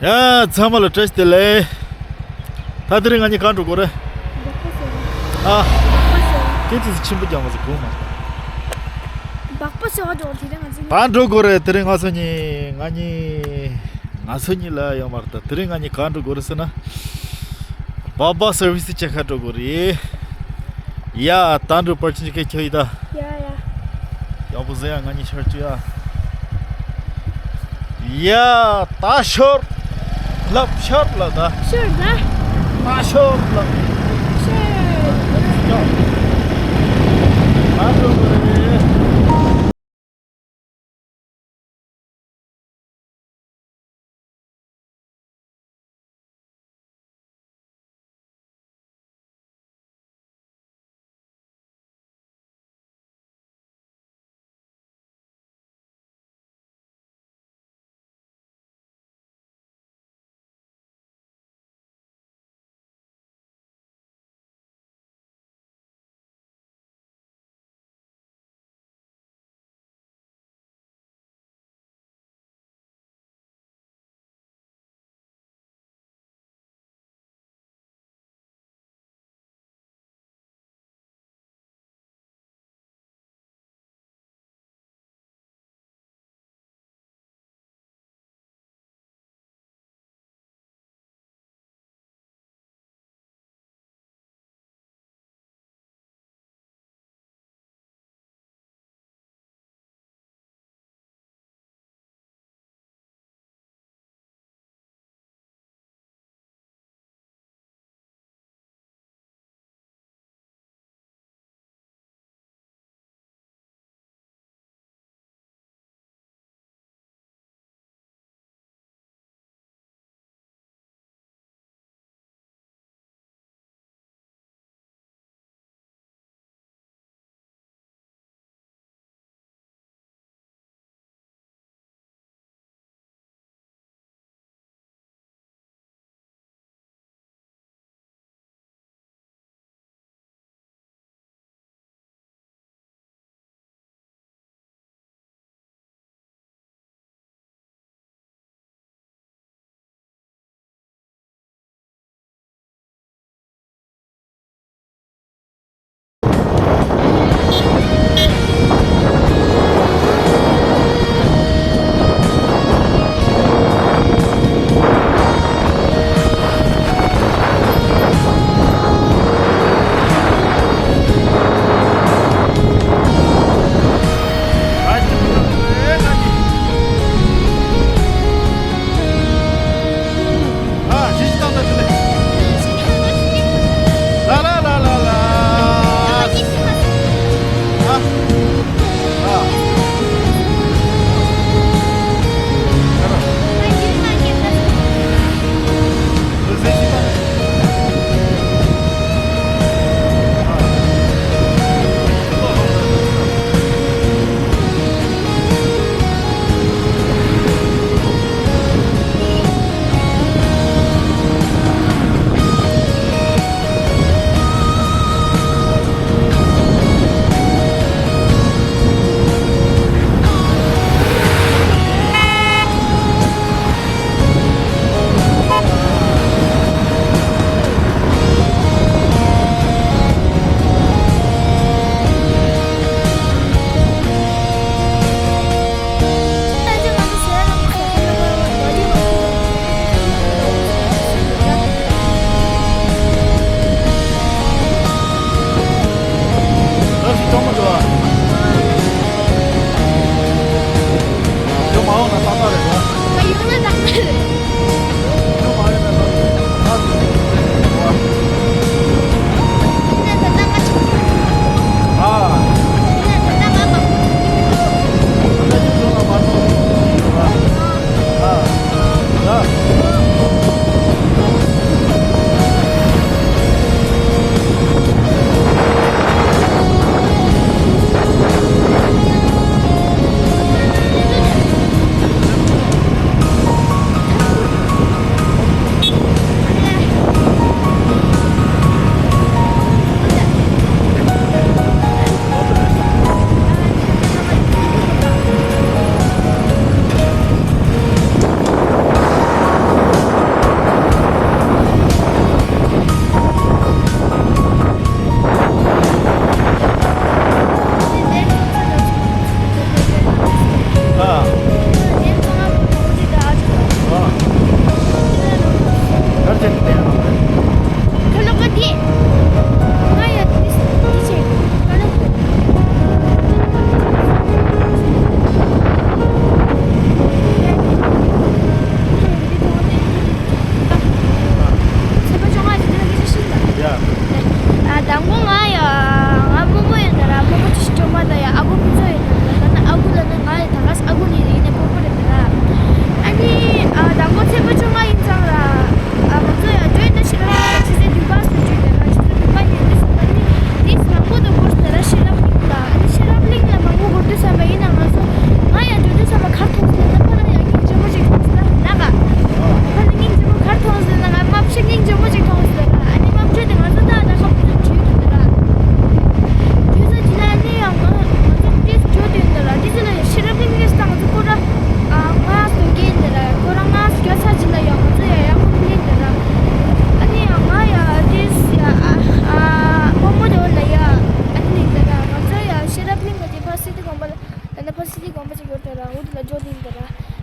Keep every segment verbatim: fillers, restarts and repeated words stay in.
ཡ། ཚང་མ་ལ་བཀྲ་ཤིས་བདེ་ལེགས། ད་དེ་རིང་ང་གཉིས་གང་འགྲོ་དགོས་རེད། སྦག་པ་ཟེར། ཨ། སྦག་པ་ཟེར། སྐད་ཆ་ཆེན་པོ་རྒྱག་མ་ཟེར་གོ་མ། སྦག་པ་ཟེར་བ་འགྲོ་དེ་རིང་ང་ཚོ་གཉིས། གང་འགྲོ་དགོས་རེད། དེ་རིང་ང་ཚོ་གཉིས་ང་གཉིས་ང་ཚོ་གཉིས་ལ་ཡོང་བར་ད་དེ་རིང་ང་གཉིས་གང་འགྲོ་དགོས་རེད་ཟེར་ན། སྦག་པ་སར་བི་སི་བྱེད་ག་འགྲོ་དགོས་རེད། ཡ། ད་འགྲོ་པར་ཆིན་ཅི་ཁེ་ཁྱོད་ཡིན་ད། ཡ་ཡ། ཡག་པོ་ཟེར་ཡ། ང་གཉིས་ཤར་བཅུག་ཡ། ཡ། ད་ཤོར་ལབ། ཤོར་ལབ་ད། ཤོར་ད། ད་ཤོར་ལབ། ཤོར། ད་འགྲོ་དགོས་རེད།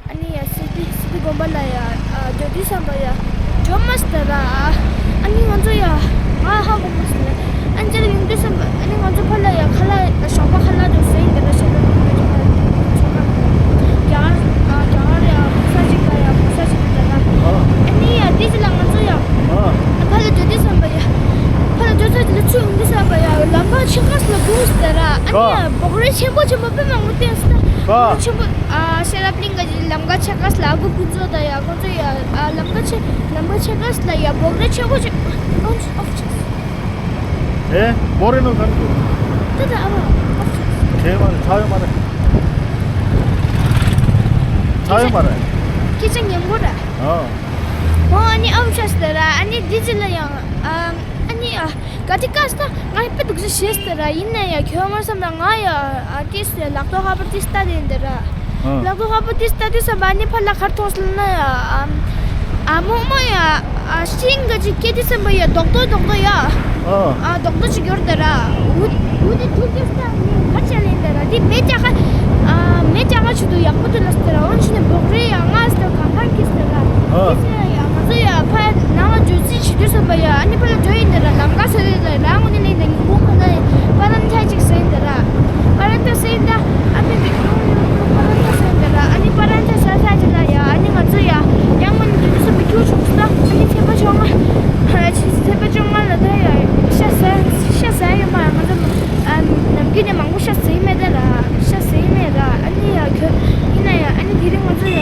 ཨ་ནི་ཡ་སི་ཏི་སི་ཏི་དགོན་པ་ལ་ཡ་ཨ་འགྲོ་དུས་བསམ་པ་ཡ་འགྲོ་མ་སྟེར་ར། ཨ་ནི་ང་ཚོ་ཡ་ང་ཧ་གོ་མ་སོང་། ཨ་ནི་ཅི་ལ་ཡོང་དུས་བསམ་པ་ཨ་ནི་ང་ཚོ་ཕར་ལ་ཡ་ཁ་ལག་ཞོགས་པ་ཁ་ལག་འགྲོ་ཟེར་ཡིན་དེ་ལ་ཤེས་ལ་ཡོང་དུས་ཕར་ལ་ཞོགས་པ་རྒྱ་གར་ཨ་རྒྱ་གར་ཡ་གོང་ས་ཅིག་ལ་ཡ་གོང་ས་ཅིག་ལ་ཡ། ཨ་ནི་ཡ་དེ་ཅི་ལ་ང་ཚོ་ཡ་ཨ་ཕར་ལ་འགྲོ་དུས་བསམ་པ་ཡ་ཕར་ལ་འགྲོ་ཚར་དེ་ལ་ཚུར་ཡོང་དུས་བསམ་པ་ཡ་ལམ་ཁ་ཕྱེད་ཀ་ལ་སྒུག་ཟེར་ར། ཨ་ནི་ཡ་སྦོག་རས་ཆེན་པོ་ཆེན་པོ་དཔེ་མང་པོ་བསྟན་ཟེར། སྦོག་རས་ཆེན་པོ་ཨ་ཤེས་རབ་གླིང་ག་ཅིག་ལམ་ཁ་ཕྱེད་ཀ་ལ་སྒུག་ཕུན་ཚོགས་དང་ཡ་ཁོང་ཚོ་ཡ་ཨ་ལམ་ཁ་ཕྱེད་ལམ་ཁ་ཕྱེད་ཀ་ལ་ཡ་སྦོག་རས་ཆེན་པོ་ཅིག་ཨོ་ཨོ་ཨོ། ཨེ་སྦོག་རས་ནང་ག་རེ་འདུག་ད་ད་ཨ་མ་ཨོ་ཁྱེད་མ་རེད་ཚ་ཡོད་མ་རེད། ཚ་ཡོད་མ་རེད། སྐད་ཆ་ཉན་དགོས་ར། ཨ་ཨོ་ཨ་ནི་ཨོ་ཤ་སྟེ་ར། ཨ་ནི་འདི་ཅི་ལ་ཡང་ཨ་ཨ་ནི་ཨ། ག་ཏི་ཀ་སྟ་ང་དཔེ་སྡུག་ཅག་ཤེས་ཏེ་ར། ཡིན་ན་ཡང་ཁྱོད་མར་བསམ་ན་ང་ཡ་ཨ་ཏིས་ལག་ཐོག་ཁ་པར་ཏིས་ལྟ་དེ་འདི་ར། ཨ། ལག་ཐོག་ཁ་པར་ཏིས་ལྟ་དུས་བསམ་པ་ནི་ཕར་ལ་གར་མཐོང་སོང་ན་ཡ་ཨ་ཨ་མོག་མོག་ཡ་ཨ་ཤིང་ག་ཅིག་སྐྱེ་དུས་བསམ་པ་ཡ་རྡོག་རྡོག་རྡོག་རྡོག་ཡ། ཨ། ཨ་རྡོག་རྡོག་ཅིག་ཡོད་དེ་ར། འུ་འུ་དེ་ཐུག་དུས་ལྟ་ནི་གར་ཆ་ལེན་དེ་ར། དེ་མེ་ལྕགས་ཁ་ཨ་མེ་ལྕགས་ཁ་ཆུ་དུ་ཡག་པོ་དུ་ལ་སྟེ་ར། འོན་ཆུ་ནི་སྦོག་རེ་ཡ་ང་སྟེ་གང་གང་གིས་དེ་ར། ཨ། དེ་ཚེ་ཡ་ང་ཚོ་ཡ་ཕ་ནང་ལ་འཇོག་རྩིས་བྱེད་དུས་བསམ་པ་ཡ། ཨ་ནི་ཕར་ལ་འགྲོ་ཡིན་དེ་ར། ལམ་ཁ་ས་རེད་ལ་རང་ངོ་ནས་ལེན་དེ་ཉིན་གུང་ཁོ་ན་ཡིན་པ་རན་ཐ་ཅིག་ཟེར་ཡིན་དེ་ར། པ་རན་ཐ་ཟེར་ཡིན་ད་ཨ་ཕི་གི་ཀྲུང་ཡོད་པ་རན་ཐ་ཟེར་ཡིན་དེ་ར། ཨ་ནི་པ་རན་ཐ་ཟ་ས་ཅིག་ལ་ཡ། ཨ་ནི་ང་ཚོ་ཡ་ཡང་ངོ་ནས་འགྲོ་དུས་བསམ་པ་ཁྱུག་བྱུང་སོང་། ཨ་ནི་ཚེས་པ་བཅོ་ལྔ་ཚེས་པ་བཅོ་ལྔ་ལ་ད་ཡ་ཤ་ཟ་ཤ་ཟ་ཡོད་མ། ང་ཚོ་ཨ་ནམ་རྒྱུན་ནས་མང་པོ་ཤ་ཟ་ཡི་མེད་དེ་ར། ཤ་ཟ་ཡི་མེད་ར། ཨ་ནི་ཡ་ཁྱོད་ཡིན་ན་ཡ་ཨ་ནི་དེ་རིང་ང་ཚོ་ཡ།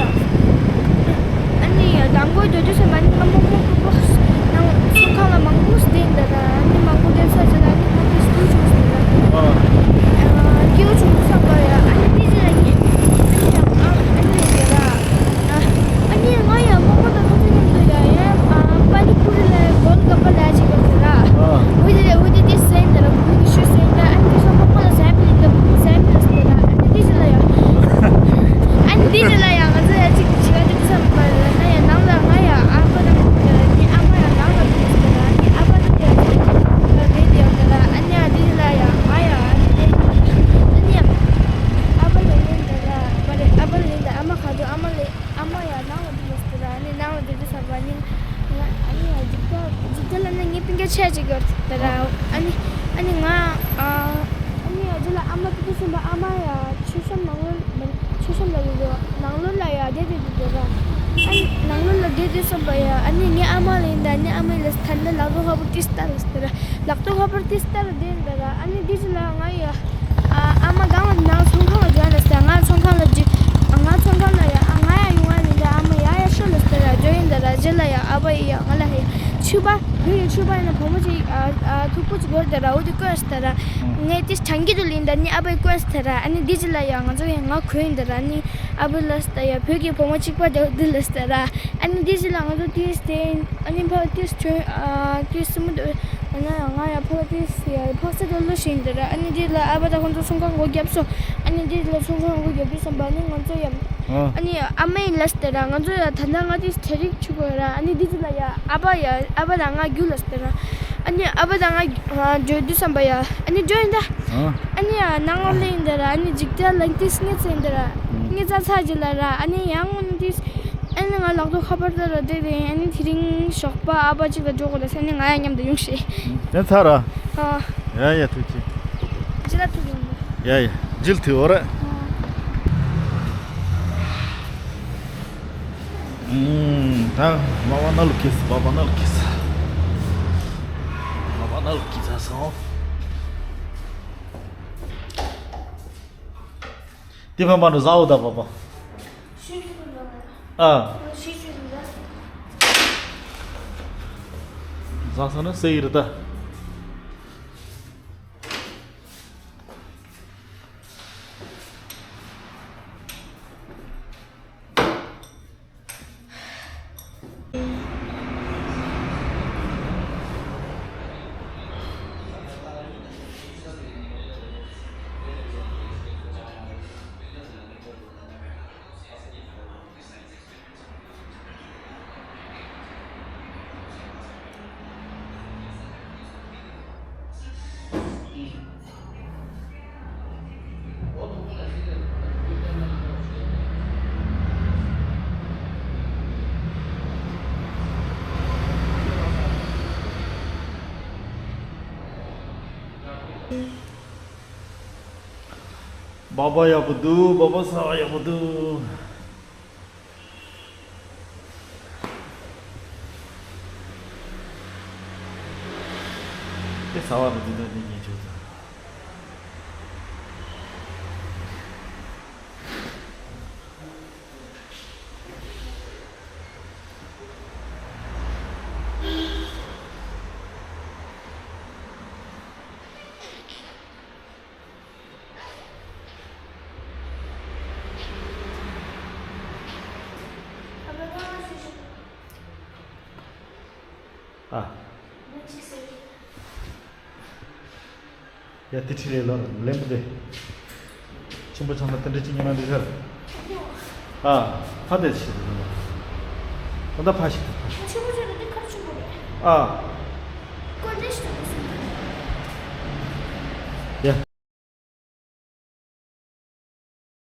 ཨ་ནི་ཡ་དང་པོ་འགྲོ་དུས་ཙམ་པ་ནི་ང་མོག་མོག་པོ་པོ་ནང་ཚོང་ཁང་ལ་མང་པོ་བསྡད་འདུག་ར། ཨ་ནི་མང་པོ་བསྡད་ཚར་རྗེས་ལ་ཨ་ནི་ང་ཚོ་སྐྱིད་པོ་བྱུང་སོང་ར། ཨ། སྐྱིད་པོ་བྱུང་བསམ་པ་ཡ། ཨ་ནི་དེ་རྗེས་ལ་ངས་ཨ་ནི་ཡ་ཨ་ཨ་ནི་ཡ་ར། ཨ་ཨ་ནི་ང་ཡ་མོག་མོག་དང་ཁོང་ཚོ་མཉམ་དུ་ཡ་ཡ་ཨ་པ་ནི་པུ་རི་ལ་གོལ་ག་པ་ལ་ཅིག་ཡོད་ར། ཨ། འོ་དེ་འོ་དེ་དེ་ཟས་འདི་ར་ཁོང་གི་ཤུ་ཟས་འདི། ཨ་ནི་དེ་ཚོ་མོག་མོག་ལ་ཟས་མི་ལེན་ད་ཁོང་ཟས་མི་ལེན་ཟེར་ར། ཨ་ནི་དེ་རྗེས་ལ་ཡ། ཨ་ནི་དེ་རྗེས་ལ་ཡང་ང་ཚོ་ཡང་གཅིག་གཅིག་ཨ་ཅིག་བསམ་པ་ལ་ན་ཡང་ནང་ལ་ང་ཡང་ཨ་ཕ་དང་ངའི་ཨ་མ་ཡང་ནང་ལ་འདུག་ཟེར་ལ་ཨ་ནི་ཨ་ཕ་དང་ངའི་ཨ་ཅིག་རེད་དེ་ཡང་ད་ལ་ཨ་ནི་ཨ་དེ་རྗེས་ལ་ཡང་ང་ཡང་ཨ་ནི་དེ་ཨ་ནི་ཡང་ཨ་ཕ་ལ་ཡིན་ད་ལ་མ་རེད། ཨ་ཕ་ལ་ཡིན་ད་ཨ་མ་ག་འདུག་ཨ་མ་ལ་ཨ་མ་ཡང་ནང་ལ་འདུག་ཟེར་ལ་ཨ་ནི་ནང་ལ་འདུག་ཟེར་བ་ནི་ང་ཨ་ནི་ཡང་འཇིག་རྟེན་འཇིག་རྟེན་ལ་ནི་ངའི་སྤུན་ཀྱག་ཆེ་ཅིག་ཡོད་ད་ལ་ཨ་ནི་ཨ་ནི་ང་ཨ་ཨ་ནི་ཡང་དེ་ལ་ཨ་མ་དེ་དུས་ཙམ་པ་ཨ་མ་ཡང་མཆོད་བཤམས་ནང་ལོགས་མཆོད་བཤམས་ལ་ཡོད་རེད། ནང་ལོགས་ལ་ཡ་བསྡད་དེ་འདུག་ར། ཨ་ནི་ནང་ལོགས་ལ་བསྡད་དུས་ཙམ་པ་ཡ་ཨ་ནི་ངའི་ཨ་མ་ལ་ཡིན་ད་ཨ་ནི་ཨ་མ་ལ་ད་ནི་ལག་ཐོག་ཁ་པར་ཏིས་ལྟ་ལ་ཟེར་ར། ལག་ཐོག་ཁ་པར་ཏིས་ལྟ་ལ་བསྡད་འདུག་ར། ཨ་ནི་དེ་ཅི་ལ་ང་ཡ་ཨ་ཨ་མ་སྒང་ལ་ནང་ཚོང་ཁང་ལ་འགྲོ་ལ་ཟེར། ང་ཚོང་ཁང་ལ་འགྲོ་ང་ཚོང་ཁང་ལ་ཡ་ཨ་ང་ཡ་ཡོང་ཨ་ནི་ད་ཨ་མ་ཡ་ཡ་ཤོ་ལ་ཟེར་ར། འགྲོ་ཡིན་འདུག་ར། རྗེས་ལ་ཡ་ཨ་ཕ་ཡ་ང་ལ་ཧེ་ཕྱུ་པ་བོད་ཡ་ཕྱུ་པ་ཡིན་ན་བུ་མོ་ཅིག་ཨ་ཨ་མཐུག་པོ་ཅིག་ཡོད་འདུག་ར། འོ་དེ་བསྐོས་ཟེར་ར། ངས་དེ་དྲང་གི་འདུག་ལིན་ད་ནི་ཨ་ཕའི་ཀོན་སྟེ་ར། ཨ་ནི་འདི་ཅི་ལ་ཡ་ང་ཚོ་ཡང་ང་གོན་འདི་ར། ནི་ཨ་ཕ་ལ་སྟ་ཡ་བོད་ཀྱི་བུ་མོ་གཅིག་པ་དེ་འདི་ལ་སྟ་ར། ཨ་ནི་འདི་ཅི་ལ་ང་ཚོ་ཏིས་དེ་ཨ་ནི་ཕ་ཏིས་ཆོས་ཨ་ཏིས་སི་མུ་དུ་ང་ཡ་ང་ཡ་ཕ་ཏིས་ཡ་ཕག་ས་དེ་ལོ་ཤིན་འདི་ར། ཨ་ནི་འདི་ལ་ཨ་ཕ་ད་ཁོང་ཚོ་ཚོང་ཁང་སྒོ་བརྒྱབ་སོང་། ཨ་ནི་འདི་ལ་ཚོང་ཁང་སྒོ་བརྒྱབ་དུས་ཙམ་པ་ནི་ང་ཚོ་ཡ་ཨ་ནི་ཨ་མའི་ལ་སྟ་ར། ང་ཚོ་ཡ་ད་ལྟ་ང་ཏིས་ཚེ་རིག་ཆུ་གོ་ར། ཨ་ནི་འདི་ཅི་ལ་ཡ་ཨ་ཕ་ཡ་ཨ་ཕ་ད་ང་རྒྱུ་ལ་སྟ་ར། ཨ་ནི་ཨ་ཕ་དང་ང་འགྲོ་དུས་བསམ་པ་ཡ། ཨ་ནི་འགྲོ་ཡིན་ད། ཨ་ནི་ཡ་ནང་ལ་ཡིན་ད་ར། ཨ་ནི་འཇིག་རྟེན་ལ་ཏིས་ངེད་ཚོ་ཡིན་ད་ར། ངེད་ཚ་ཚ་ཅི་ལ་ར། ཨ་ནི་ཡང་ངོ་ནི་ཏིས། ཨ་ནི་ང་ལག་ཐོག་ཁ་པར་ད་ར་བསྡད་དེ། ཨ་ནི་དེ་རིང་ཞོགས་པ་ཨ་ཕ་ཅིག་ལ་འགྲོ་དགོས་ད་ཟེར། ཨ་ནི་ང་ཡ་མཉམ་དུ་ཡོང་ཤེས། དེ་ཚ་ར། ཨ། ཡ་ཡ་ཐུགས་རྗེ་ཆེ། ཇི་ལ་ཐུག་ཡོང་གི་ཡ་ཡ་ཇིལ་ཐུག་ཡོད་ར། ཨ། ད་མ་བ་ན་ལུ་ཁེས་བ་བ་ན་ལུ་ཁེས་བ་བ་ན་ལུ་ཁེས་ས་སོང་། དེ་ཕན་པ་འདྲ་ཟ་འོ་ད་བ་བ། ཨ། ཟ་ས་ན་སེ་ཡི་རི་ད། སྦག་སྦག་ཡག་པོ་འདུག་སྦག་སྦག་ཟ་བ་ཡག་པོ་འདུག་དེ་ཟ་བ་དང་འདི་དང་འདི་གཉིས་བྱུང་ཙང་། ཨ། ཡ་དེ་ཁྲིད་རེད་ལ་ལན་པོ་དེ། ཆེན་པོ་ཚང་མ་དེ་འདྲ་ཅིག་ཉོ་ན་འགྲིག་ཤག་ཨ། ཕ་དེ་ཤི་དེ། ད་ལྟ་ཕ་ཤི་དེ་ཕ་ཤི། ཆེན་པོ་ཆེ་ན་དེ་ཁབ་ཆེན་པོ་རེད། ཨ། ཀོ་ལེ་ཤི་དེ་